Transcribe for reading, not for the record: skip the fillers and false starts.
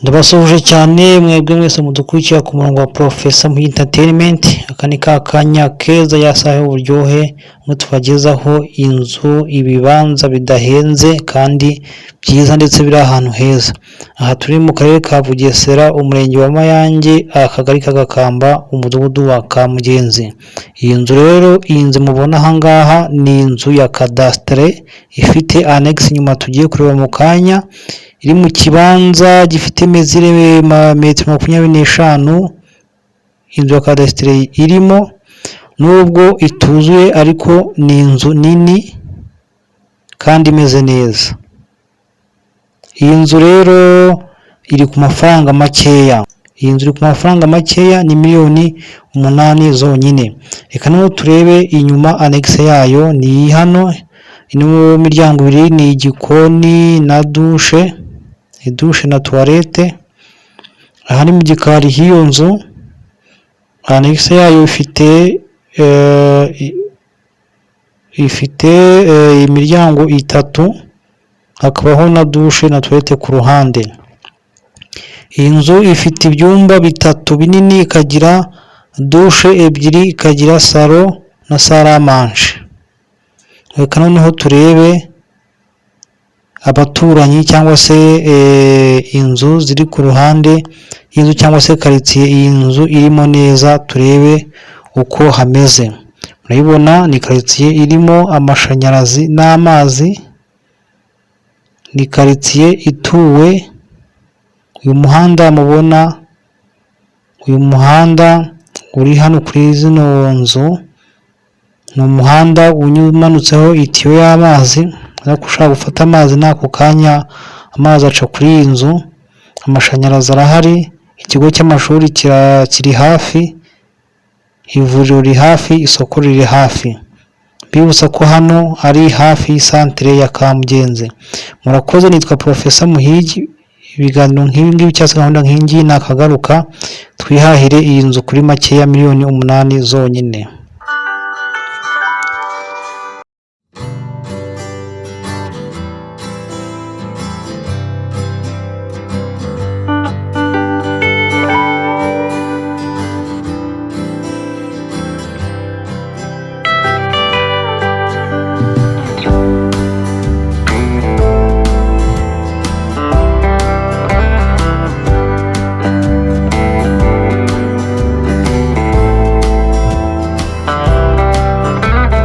Ndabasuhuje cyane mwebwe mwese mudukurikira ku murongo wa Professor mu Entertainment. Aka ni ka kanya keza, ya saha y'uburyohe, aho tubagezaho inzu, ibibanza bidahenze kandi byiza ndetse biri ahantu heza. Aha turi mu karere ka Bugesera, umurenge wa Mayange, akagari ka Gakamba, umudugudu wa Kamugenzi. Iyi nzu rero, iyi nzu mubona aha ngaha ni inzu ya kadasitere ifite annexe inyuma tugiye kureba mu kanya, iri mu kibanza gifite mesure metero 25. Inzu ya kadasitere irimo, nubwo ituzuye ariko ni inzu nini kandi imeze neza. Iyi nzu rero iri ku mafaranga makeya. Iyi nzu iri ku mafaranga makeya, ni miliyoni 8 zonyine. Reka noneho turebe inyuma, annexe yayo ni iyi hano, ino miryango ibiri ni igikoni na douche, douche na toilette. Aha ni mu gikari h'iyo nzu. Annexe yayo ifite imiryango itatu, hakabaho na douche na toilette ku ruhande. Iyi nzu ifite ibyumba bitatu binini, ikagira douche ebyiri, ikagira salon na salle à manger. Reka noneho turebe abaturanyi cyangwa se inzu ziri ku ruhande y'inzu cyangwa se karitsiye iyi nzu irimo neza, turebe uko hameze. Murabibona ni karitsiye irimo amashanyarazi n'amazi, ni karitsiye ituwe. Uyu muhanda mubona, uyu muhanda uri hano kuri zino nzu, ni umuhanda umanutseho itiyo y'amazi, ariko ushaka gufata amazi ni ako kanya amazi aca kuri iyi nzu. Amashanyarazi arahari, ikigo cy'amashuri kiri hafi, ivuriro riri hafi, isoko riri hafi. Mbibutsa ko hano ari hafi y'isantere ya Kamugenzi. Murakoze, nitwa Professor Muhigi. Ibiganiro nk'ibi ngibi cyangwa se gahunda nk'iyi ngiyi nakagaruka. Twihahire iyi nzu kuri makeya, miliyoni 8 zonyine.